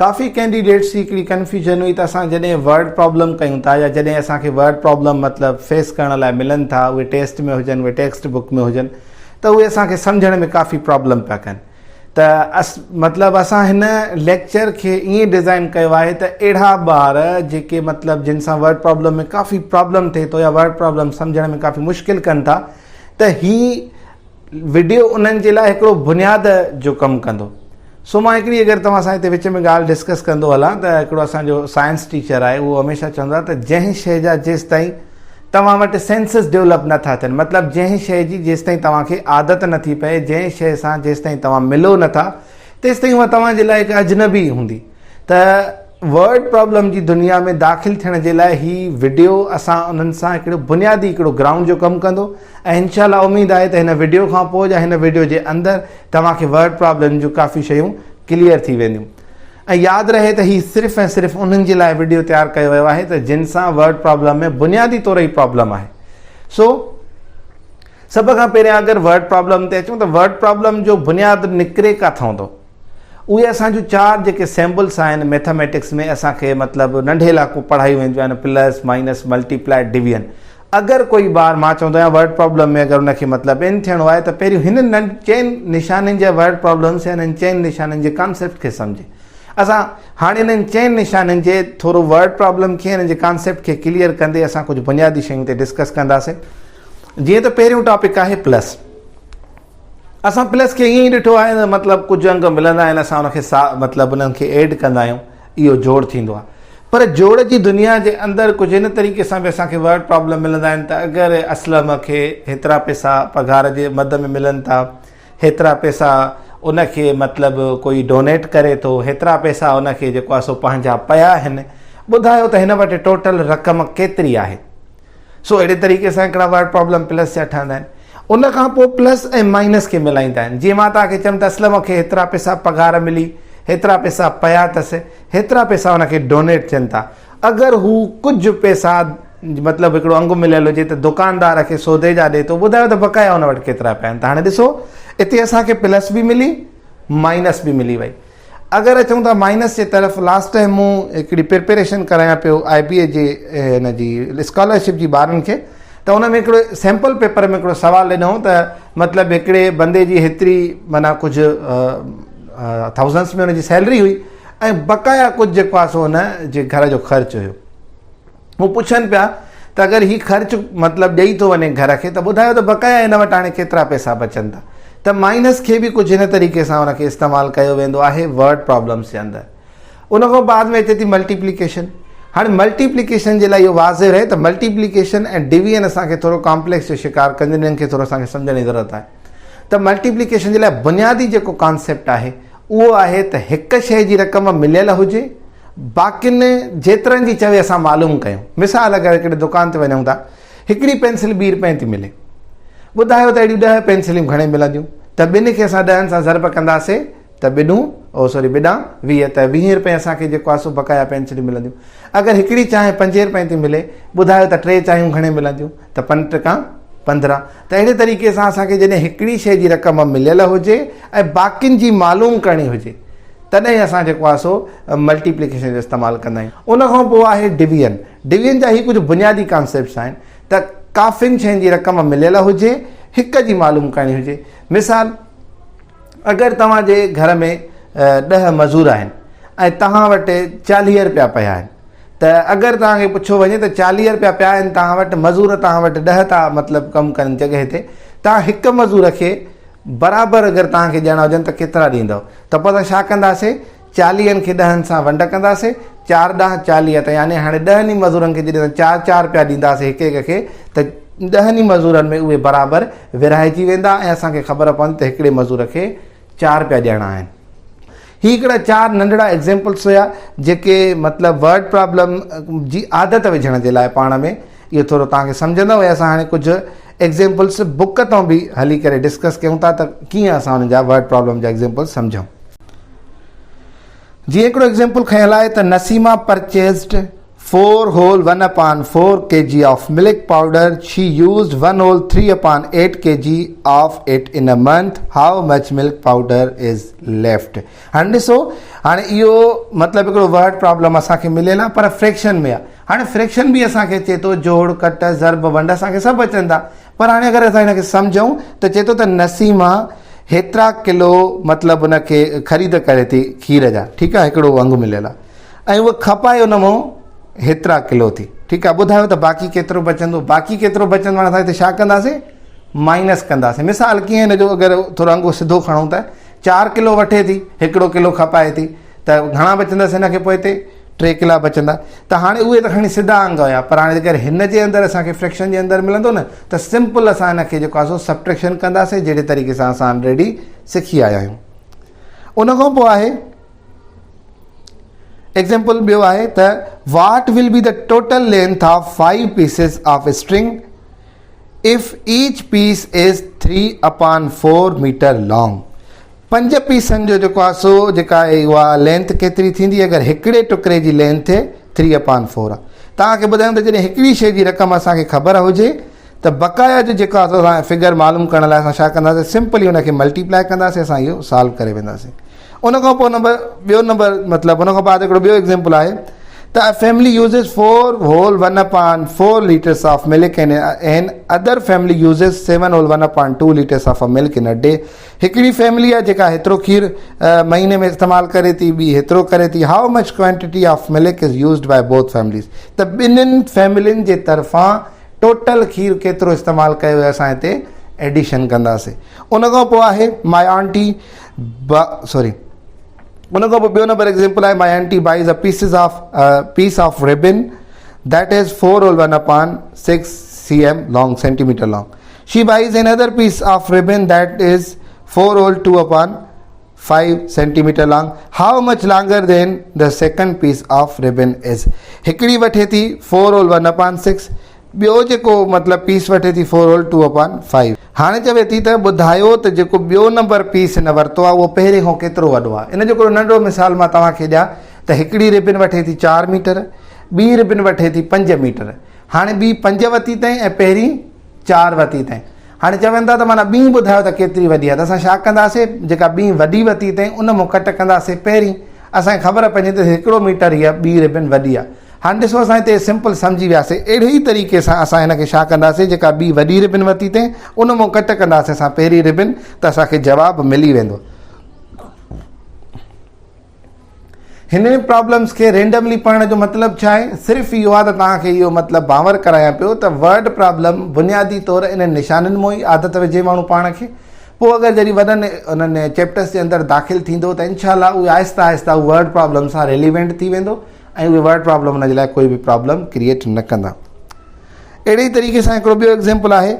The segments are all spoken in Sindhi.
ڪافي ڪينڊيڊيٽس جي هڪڙي ڪنفيوزن هئي ته اسان جڏهن ورڊ پرابلم ڪيون ٿا يا جڏهن اسان کي ورڊ پرابلم مطلب فيس ڪرڻ لاء ملن ٿا اهي ٽيسٽ ۾ هجن اهي ٽيڪسٽ بڪ ۾ هجن ته اهي اسان کي سمجهڻ ۾ ڪافي پرابلم پيا ڪن ته اس مطلب اسان هن ليڪچر کي ائين ڊزائن ڪيو آهي ته اهڙا ٻار جيڪي مطلب جن سان ورڊ پرابلم ۾ ڪافي پرابلم ٿئي ٿو يا ورڊ پرابلم سمجهڻ ۾ ڪافي مشڪل ڪن ٿا ته هي وڊيو انهن جي لاء هڪڙو بنياد جو ڪم ڪندو. سو مان هڪڙي اگر توهان سان هتي وچ ۾ ڳالهه ڊسڪس ڪندو هلان ته هڪڙو اسان جو سائنس ٽيچر آهي اهو هميشه چوندو آهي ته جنهن شيء جا جيستائين توهان وٽ سينسز ڊيولپ نه ٿا ٿين مطلب جنهن شيء جي جيستائين توهان کي عادت نه ٿي پئي جنهن شيء سان جيستائين توهان ملو نه ٿا تيستائين اها توهان جي لاء هڪ اجنبي هوندي ته ورڊ پرابلم جي دنيا ۾ داخل ٿيڻ جي لاء هي وڊيو اسان انهن سان هڪڙو بنيادي هڪڙو گرائونڊ جو ڪم ڪندو ۽ انشاء الله اميد آهي ته هن وڊيو کان پوء يا هن وڊيو جي اندر توهان کي ورڊ پرابلم جون ڪافي شيون ڪليئر ٿي وينديون ۽ ياد رهي ته هي صرف ۽ صرف انهن جي لاء وڊيو تيار ڪيو ويو آهي ته جن سان ورڊ پرابلم ۾ بنيادي طور ئي پرابلم آهي. سو سڀ کان پهريان اگر ورڊ پرابلم تي اچون ته ورڊ پرابلم جو بنياد نڪري ڪاٿئون ٿو؟ اهي اسان جون چار جيڪي سيمبلس آهن ميٿاميٽڪس ۾ اسان کي مطلب ننڍي لاڪو پڙهايون وينديون آهن پلس مائنس ملٽيپلائي ڊويزن اگر ڪوئي ٻار مان چوندو آهيان ورڊ پرابلم ۾ اگر ان کي مطلب ان ٿيڻو آهي ته پهريون هنن چئن نشانين جا ورڊ پرابلمس يا هنن چئن نشانين جي ڪانسيپٽ کي سمجهي اسان هاڻي انهن چئن نشانين جي ٿورو ورڊ پرابلم کي انهن جي ڪانسيپٽ کي ڪليئر ڪندي اسان ڪجهه بنيادي شيون تي ڊسڪس ڪنداسين جيئن ته پهريون ٽاپڪ آهي پلس اسان پلس کي ائين ئي ڏٺو آهي ته مطلب ڪجهه انگ ملندا آهن اسان ان کي سا مطلب انهن کي ايڊ ڪندا آهيون اهو جوڙ ٿيندو آهي پر جوڙ جي دنيا جي اندر ڪجهه هن طريقي سان به اسان کي ورڊ پرابلم ملندا آهن ته اگر اسلم کي هيترا پيسا پگهار جي مد ۾ ملن ٿا هيترا پيسا ان کي مطلب ڪوئي ڊونيٽ ڪري ٿو هيترا پيسا ان کي جيڪو آهي سو پنهنجا پيا آهن ٻڌايو ته هن وٽ ٽوٽل رقم ڪيتري آهي سو اهڙي طريقي سان هڪڙا ورڊ پرابلم پلس جا ٺهندا آهن. ان کان پوء پلس ۽ مائنس کي ملائيندا آهن. جيئن مان توهان کي چيم ته اسلم کي هيترا پئسا پگهار ملي، هيترا پئسا پيا اٿس، هيترا پئسا ان کي ڊونيٽ ٿين ٿا. اگر هو ڪجهه پئسا مطلب هڪڙو انگ مليل هجي ته دڪاندار کي سودي جا ڏئي ٿو، ٻڌايو ته بقايا ان وٽ ڪيترا پيا آهن. ته هاڻي ڏسو اتي اسان کي پلس به ملي مائنس به ملي وئي. اگر اچون ٿا مائنس جي طرف لاسٽ ٽائيم مون هڪڙي پرپيريشن ڪرايان پيو آء بي اي جي هن جي اسڪالرشپ جي ٻارن کي ته ان ۾ هڪڙو سيمپل پيپر ۾ هڪڙو سوال ڏنو ته مطلب هڪڙي بندي جي هيتري معنيٰ ڪجهه ٿائوزنس ۾ ان جي سيلري هئي ۽ بقايا ڪجهه جيڪو آهي سو ان جي گهر جو خرچ هيو هو پڇن پيا ته اگر هي خرچ مطلب ڏئي ٿو وڃي گهر کي ته ٻڌايو ته بقايا هن وٽ هاڻي ڪيترا پئسا بچن ٿا ته مائنس کي به ڪجهه هن طريقي سان ان کي استعمال ڪيو ويندو آهي ورڊ پرابلمس جي اندر ان کان بعد ۾ اچي ٿي ملٽيپليڪيشن هاڻي ملٽيپليڪيشن جي لاء اهو واضح رهي ته ملٽيپليڪيشن ۽ ڊويزن اسان کي ٿورو ڪامپليڪس جو شڪار ڪنديون انهن کي ٿورو اسان کي سمجهڻ جي ضرورت آهي ته ملٽيپليڪيشن جي لاء بنيادي جيڪو ڪانسيپٽ آهي اهو آهي ته هڪ شيء جي رقم مليل هجي باقين جيترن جي چوي اسان معلوم ڪيون. مثال اگر هڪڙي دڪان تي وڃون ٿا، هڪڙي پينسل ٻي رپين ٿي ملي. ٻڌايو ته اهڙيون ڏهه پينسليون گهڻي ملنديون؟ ته ٻن کي اسان ڏهن سان ضرب ڪنداسي ته ٻنون، او سوري ٻڏان، 20 ته ويهين رپين اسان کي جيڪو آهي سو بقايا پينسليون ملنديون. اگر هڪڙي چانهه پنجين رپين ٿي ملي، ٻڌايو ته ٽي چانهيون گهڻي ملنديون؟ ته پنج ٽڪا 15. ته اهڙي طريقي سان اسان کي جڏهن هڪڙي شيء جي رقم مليل هجي ۽ باقين جي معلوم ڪرڻي هجي تڏهن اسان جيڪو آهي سو ملٽيپليڪيشن جو استعمال ڪندا آهيون. ان کان پوء آهي ڊويزن. ڊويزن جا هي ڪجهه بنيادي ڪانسيپٽس آهن ته ڪافين شين جي رقم مليل هجي، هڪ جي معلوم ڪرڻي هجي. مثال اگر توهان جي گهر ۾ ڏهه مزور آهن ۽ توهان وٽ 40 رپيا پيا آهن ته اگر توهان کي پڇيو وڃي ته 40 رپيا پيا آهن توهان وٽ مزور توهان وٽ ڏهه ٿا مطلب ڪم ڪن جڳهه تي توهان هڪ مزور کي برابر اگر توهان کي ڏيڻا هجن ته ڪيترا ڏيندؤ؟ ته پوء اسان ڇا ڪنداسين؟ چاليهن کي ڏهن سان ونڊ ڪنداسين، چار ڏهه 40 ته يعني هاڻي ڏهن ئي مزورن کي جڏهن اسان چار چار رپيا ڏينداسين هڪ هڪ کي ته ڏهن ئي مزورن ۾ اهي برابر ورهائجي ويندا ۽ اسان کي خبر پوندي ته هڪڙي مزور کي چار رپيا ڏيڻا آهن. هي هڪڙا چار ننڍڙا ايگزيمپلس هيا جيڪي مطلب ورڊ پرابلم جي عادت وجهڻ جي لاء پاڻ ۾ اهو ٿورو توهان کي سمجهندو ۽ اسان هاڻي ڪجهه ايگزيمپلس بڪ تان به هلي ڪري ڊسڪس ڪيون ٿا ته ڪيئن اسان انهن جا ورڊ پرابلم جا ايگزيمپلس سمجهون. جيئن هڪڙو ايگزيمپل کنيل آهي ته Naseema پرچيزڊ 4 whole 1 upon 4 K G of milk powder she used 1 whole 3 upon 8 K G of it in a month how much milk powder is left. هاڻي ڏسو هاڻي اهو مطلب هڪڙو ورڊ پرابلم اسان کي مليل آهي پر فريڪشن ۾ آهي. هاڻي فريڪشن به اسان کي اچي ٿو، جوڙ، ڪٽ، ضرب، ونڊ اسان کي سڀ اچن ٿا پر هاڻي اگر اسان هن کي سمجهون ته چئي ٿو ته نسيمه هيترا ڪلو مطلب ان کي خريد ڪري ٿي کير جا، ٺيڪ آهي، هڪڙو انگ مليل آهي ۽ اهو کپائي ان مان هيترا ڪلو ٿي، ٺيڪ آهي، ٻڌايو ته باقي ڪيترو بچندو؟ باقي ڪيترو بچندو هاڻي اسان هتي ڇا ڪنداسين؟ مائنس ڪنداسين. مثال ڪيئن هن جو اگر ٿورو انگ سڌو کڻون ته 4 ڪلو وٺي ٿي، هڪڙو ڪلو کپائي ٿي ته گهڻا بچندس هن کي پوئتي؟ 3 ڪلا بچندا. ته هاڻي اهي ته کڻي سڌا انگ هيا پر هاڻي جيڪر هن جي اندر اسان کي فريڪشن جي اندر ملندو نه ته سمپل اسان هن کي جيڪو آهي سو سبٽريڪشن ڪنداسين جهڙي طريقي سان اسان آلريڊي سکي آيا آهيون. ان کان پوء آهي ايگزامپل ٻيو آهي ته what will be the total length of 5 pieces of string if each piece is 3 upon 4 metre long. پنج پيسن جو جيڪو آهي سو جيڪا آهي اها لينٿ ڪيتري ٿيندي اگر هڪڙي ٽڪري جي لينٿ 3 اپان 4 آهي. توهان کي ٻڌايم ته جڏهن هڪڙي شيء جي رقم اسان کي خبر هجي ته بقايا جو جيڪو آهي اسان فگر معلوم ڪرڻ لاء اسان ڇا ڪنداسين سمپلي ان کي ملٽيپلائي ڪنداسين اسان اهو سالو ڪري وينداسين. ان کان پوء نمبر ٻيو نمبر مطلب ان کان بعد هڪڙو ٻيو ايگزامپل آهي ته a family uses 4 whole 1 upon 4 litres of milk and an other family uses 7 whole 1 upon 2 litres of milk in a day. هڪڙي فيملي آهي جيڪا هيترو کير مهيني ۾ استعمال ڪري ٿي، ٻي هيترو ڪري ٿي. How much quantity of milk is used by both families, ته ٻنهين فيملين جي طرفان ٽوٽل کير ڪيترو استعمال ڪيو ويو اسان هتي ايڊيشن ڪنداسين. ان کان پوء آهي مائي آنٽي با سوري ان کان پوء ٻيو نمبر ايگزامپل آهي my aunty buys a pieces of piece of ribbon that is 4 whole 1 upon 6 C M long centimetre long. She buys another piece of ribbon that is 4 whole 2 upon 5 centimeter long. How much longer than the second piece of ribbon is? هڪڙي وٺي ٿي 4 whole 1 upon 6، ٻيو جيڪو مطلب پيس وٺي ٿي 4 whole 2 upon 5. هاڻي چوي ٿي ته ٻڌايو ته جيڪو ٻيو نمبر پيس هن ورتو آهي اهو پهرين کان ڪيترو وڏو آهي. ان جو هڪڙو ننڍڙو مثال مان توهان کي ڏيان ته هڪڙي ربن وٺي ٿي 4 ميٽر، ٻي ربن وٺي ٿي 5 ميٽر. هاڻي ٻي 5 وتي تائين ۽ پهرين 4 وتي تائين. هاڻي چون ٿا ته معنيٰ ٻي ٻڌايو ته ڪيتري وڏي آهي ته اسان ڇا ڪنداسين جيڪا ٻي وڏي وتي تائين ان مون ڪٽ ڪنداسين پهرين اسان کي خبر پئجي ته هڪڙو ميٽر هيء ٻي ربن وڏي آهي. هاڻي ڏسو اسان هتي سمپل سمجهي وياسين اهڙي ئي طريقي سان اسان هن کي ڇا ڪنداسين جيڪا ٻي وڏي ربن وتي تائين ان مون ڪٽ ڪنداسين اسان پهرين ربن ته اسان کي جواب ملي ويندو. هنن پرابلمز کي رينڊملي پڙهڻ جو مطلب ڇا آهي؟ صرف اهو آهي ته توهان کي اهو مطلب باور ڪرايان پيو ته ورڊ پرابلم بنيادي طور انهن نشانين مون ئي عادت وجهي ماڻهو پاڻ کي پوء اگر جڏهن وڏن انهن چيپٽرز جي اندر داخل ٿيندو ته انشاء الله اهي آهستي آهستي اهو ورڊ پرابلم سان ريليونٽ ٿي ويندو ۽ اهي ورڊ پرابلم ان جي لاء ڪوئي به پرابلم ڪريئيٽ نه ڪندا. اهڙي ئي طريقي سان هڪڙو ٻيو ايگزامپل آهي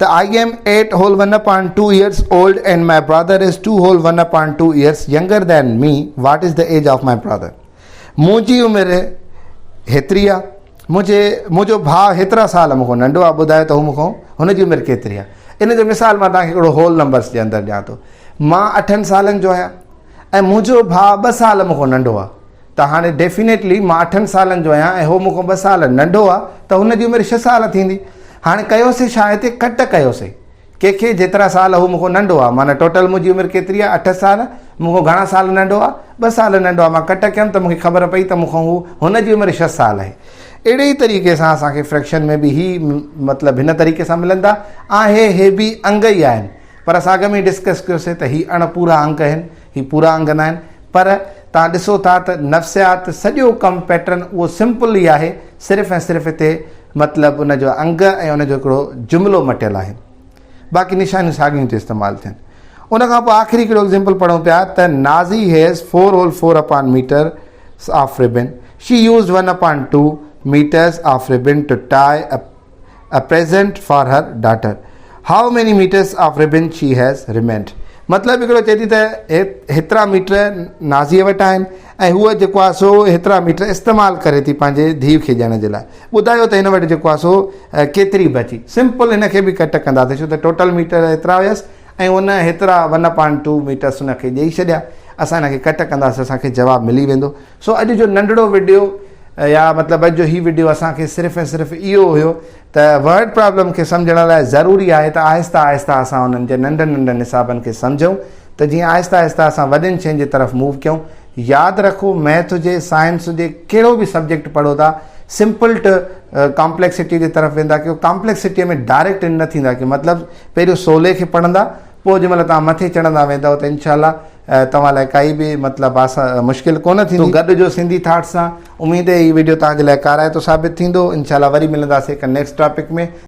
ته I am 8 whole 1 upon 2 years old and my brother is 2 whole 1 upon 2 years younger than me, what is the age of my brother. منهنجي عمر هيتري آ، منهنجي منهنجو ڀاء هيترا سال مون کان ننڍو آ، ٻڌايو ته هو مون کان هن جي عمر ڪيتري آ. ان جو مثال مان توهان کي هڪڙو هول نمبرس جي اندر ڏيان ٿو. مان اٺن سالن جو آهيان ۽ منهنجو ڀاء ٻه سال مون کان ننڍو آ. ته هاڻي ڊيفينيٽلي مان اٺن سالن جو آهيان ۽ هو مون کان ٻه سال ننڍو آ ته هن جي عمر ڇهه سال ٿيندي. هاڻي ڪيوسين ڇا هتي ڪٽ ڪيوسين. ڪنهن کي جيترا سال هو مون کان ننڍو آ معنيٰ ٽوٽل منهنجي عمر ڪيتري آ اٺ سال، مون کان گهڻا سال ننڍو آ ٻه سال ننڍو آ مان ڪٽ ڪيم ته مون کي خبر پئي ته مون کان هو هن جي عمر ڇهه سال آهي. اهڙي ئي طريقي سان اسان کي فريڪشن ۾ به هي مطلب هن طريقي سان ملندا آهي هي به انگ ئي آهن پر اسان اڳ ۾ ڊسڪس ڪيوسين ته هي اڻ پورا انگ آهن هي پورا انگ ناهن پر توهان ڏسو ٿا ته نفسيات سڄو ڪم پيٽرن اهو سمپل ئي آهي صرف ۽ صرف هتي مطلب ان جو انگ ۽ ان جو هڪڙو جملو مٽيل آهي باقي نشانيون ساڳيون ٿيون استعمال ٿين. ان کان پوء آخري هڪڙو ايگزامپل پڙهون پيا ته Nazi has 4 whole 4 upon metres of ribbon she used 1 upon 2 metres of ribbon to tie a present for her daughter. How many meters of ribbon she has remained? مطلب هڪڙو چئي ٿي ته هيترا ميٽر نازيء وٽ آهن ۽ هوء جيڪو آهي سو هيترا ميٽر استعمال ڪري ٿي پنهنجي ڌيء کي ڏيڻ جي لاء. ٻڌايو ته هن وٽ جيڪو آهي سو ڪيتري بچي. سمپل هن کي به ڪٽ ڪنداسين ڇو ته ٽوٽل ميٽر هيترا هيس ۽ ان هيترا ون اپان ٽو ميٽرس هن کي ڏيئي ڇڏيا. اسان هن کي ڪٽ ڪنداسين اسان کي جواب ملي ويندو. سو اڄ جو ننڍڙو وڊيو يا مطلب اڄ جو هي وڊيو اسان کي صرف ۽ صرف اهو هيو ته ورڊ پرابلم کي سمجهڻ لاء ضروري آهي ته آهستي آهستي اسان انهن جي ننڍن ننڍن حسابن کي سمجهون ته جيئن آهستي آهستي اسان وڏين شين جي طرف موو ڪيون. ياد رکو ميٿ هجي سائنس هجي ڪهڙو به سبجيڪٽ پڙهو ٿا سمپل ٽو ڪامپليڪسٽي جي طرف ويندا ڪيو ڪامپليڪسٽي ۾ ڊائريڪٽ نه ٿيندا ڪيو مطلب پهريون سولي کي پڙهندا پوء جنهن مهل توهان مٿي چڙهندا ويندؤ ته انشاء الله توهان لاء ڪائي به مطلب آسان مشڪل ڪونه ٿيندي. گڏ جو سنڌي ٿاٽس سان اميد هي وڊيو توهان جي لاء ڪارائتو ثابت ٿيندو انشاء الله وري ملنداسين هڪ نيڪسٽ ٽاپڪ ۾.